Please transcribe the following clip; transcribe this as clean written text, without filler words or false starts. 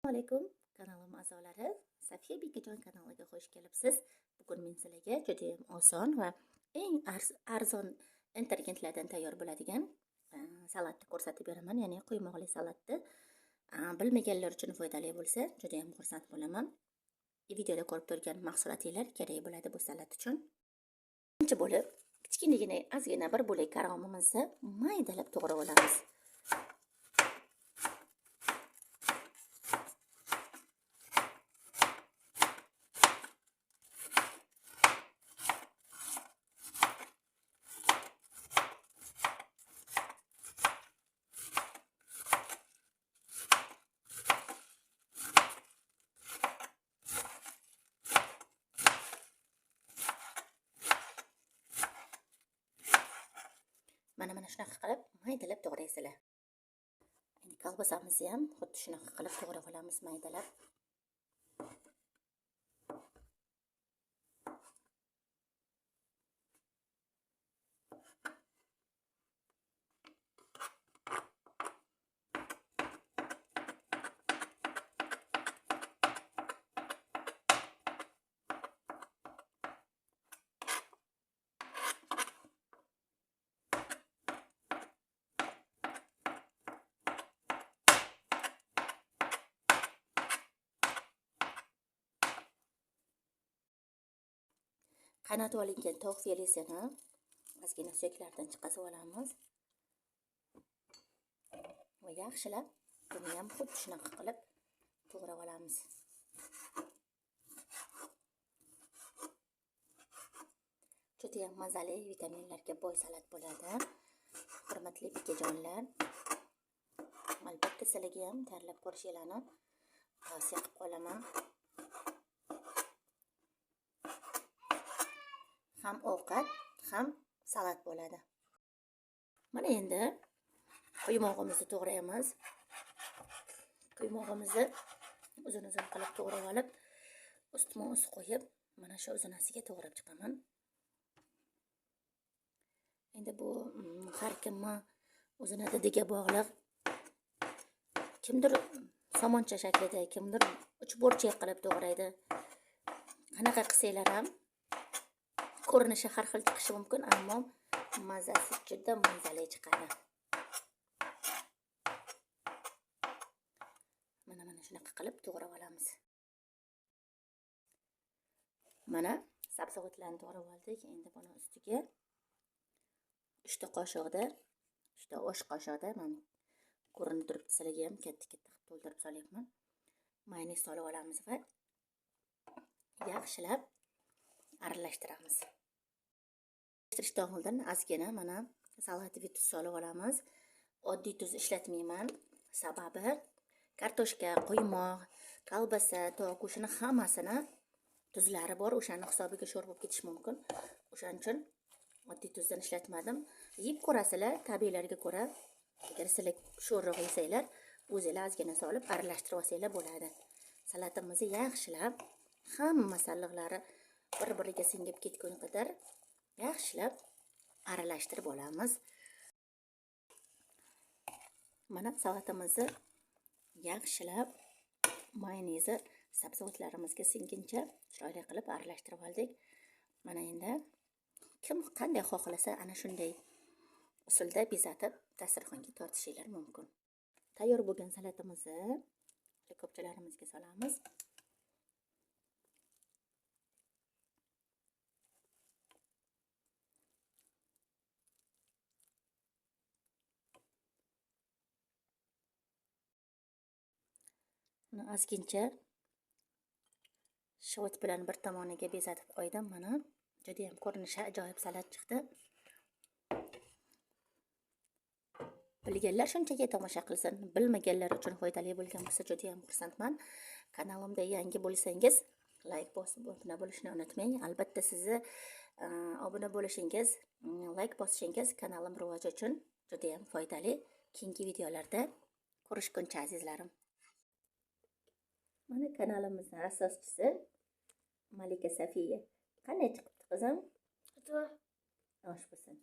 Alaykum kanalim a'zolari, Safiya Bekajon kanaliga xush kelibsiz. Bugun men sizlarga juda ham oson va eng arzon intergentlardan tayyor bo'ladigan salatni ko'rsatib beraman, ya'ni quymoqli salatni. Bilmaganlar uchun foydali bo'lsa, juda ham xursand bo'laman. Videoda ko'rib turgan mahsulotlar kerak bo'ladi bu salat uchun. Birinchi bo'lib kichkinagina ozgina bir bo'lak karomimizni maydalab to'g'rab olamiz. Mana shunaqa qilib maydalab to'g'raysizlar. Endi kolbasamizni ham xuddi shunaqa qilib to'g'rab olamiz maydalab. Qaynatib olingan tovuq filesini ozgina suyaklardan chiqazib olamiz. Va yaxshilab buni ham xuddi shunaqa qilib to'g'rab olamiz. Juda ham mazali, vitaminlarga boy salat bo'ladi. Hurmatli bekajonlar, albatta sizlarga ham tayyorlab ko'rishingizni tavsiya qilib qolaman. Ham ovqat, ham salat bo'ladi. Mana endi quymog'imizni to'g'raymiz. Quymog'imizni uzun-uzun qilib to'g'rab olib, ustma-ust qo'yib, mana shu uzunasiga to'g'rab chiqaman. Endi bu har kimni o'zini didiga bog'liq. Kimdir somoncha shaklida, kimdir uchburchak qilib to'g'raydi. Qanaqa qilsanglar ham ko'rinishi har xil chiqishi mumkin, ammo mazasi juda mazali chiqadi. Mana shunaqa qilib to'g'rab olamiz. Mana sabzavotlarni to'g'rab oldik. Endi buni ustiga 3 ta qoshiqda, 3 ta osh qoshiqda mana ko'rinib turibdi sizlarga ham katta-katta qilib to'ldirib solyapman. Mayonez solib olamiz va yaxshilab aralashtiramiz. Aralashtirishdan oldin ozgina mana salatiy tuz solib olamiz. Oddiy tuz ishlatmayman. Sababi kartoshka, quymoq, kolbasa, tovuq go'shtini hammasini tuzlari bor, o'shani hisobiga sho'r bo'lib ketishi mumkin. O'shaning uchun oddiy tuzdan ishlatmadim. Yeb ko'rasizlar, tabiiylarga ko'ra. Agar sizlar sho'rroq yesanglar, o'zinglar ozgina solib aralashtirib olsanglar bo'ladi. Salatimizni yaxshilab hamma masalliqlari bir-biriga singib ketgunga qadar yaxshilab aralashtirib olamiz. Mana salatimizni yaxshilab mayonezi sabzavotlarimizga singguncha chiroyli qilib aralashtirib oldik. Mana endi kim qanday xohlasa ana shunday usulda bezatib dasturxonga tortishinglar mumkin. Tayyor bo'lgan salatimizni likopchalarimizga solamiz. Buni ozgincha shivot bilan bir tomoniga bezatib qo'ydim. Mana juda ham ko'rinishi ajoyib salat chiqdi. Bilganlar shunchaki tomosha qilsin, bilmaganlar uchun foydali bo'lgan bo'lsa juda ham xursandman. Kanalimda yangi bo'lsangiz, like bosib obuna bo'lishni unutmang. Albatta sizni obuna bo'lishingiz, like bosishingiz kanalim rivoji uchun juda ham foydali. Keyingi videolarda ko'rishguncha azizlarim. Mana kanalimizning asoschisi Malika Safiya. Qanday chiqibdi qizim? Osh bo'lsin.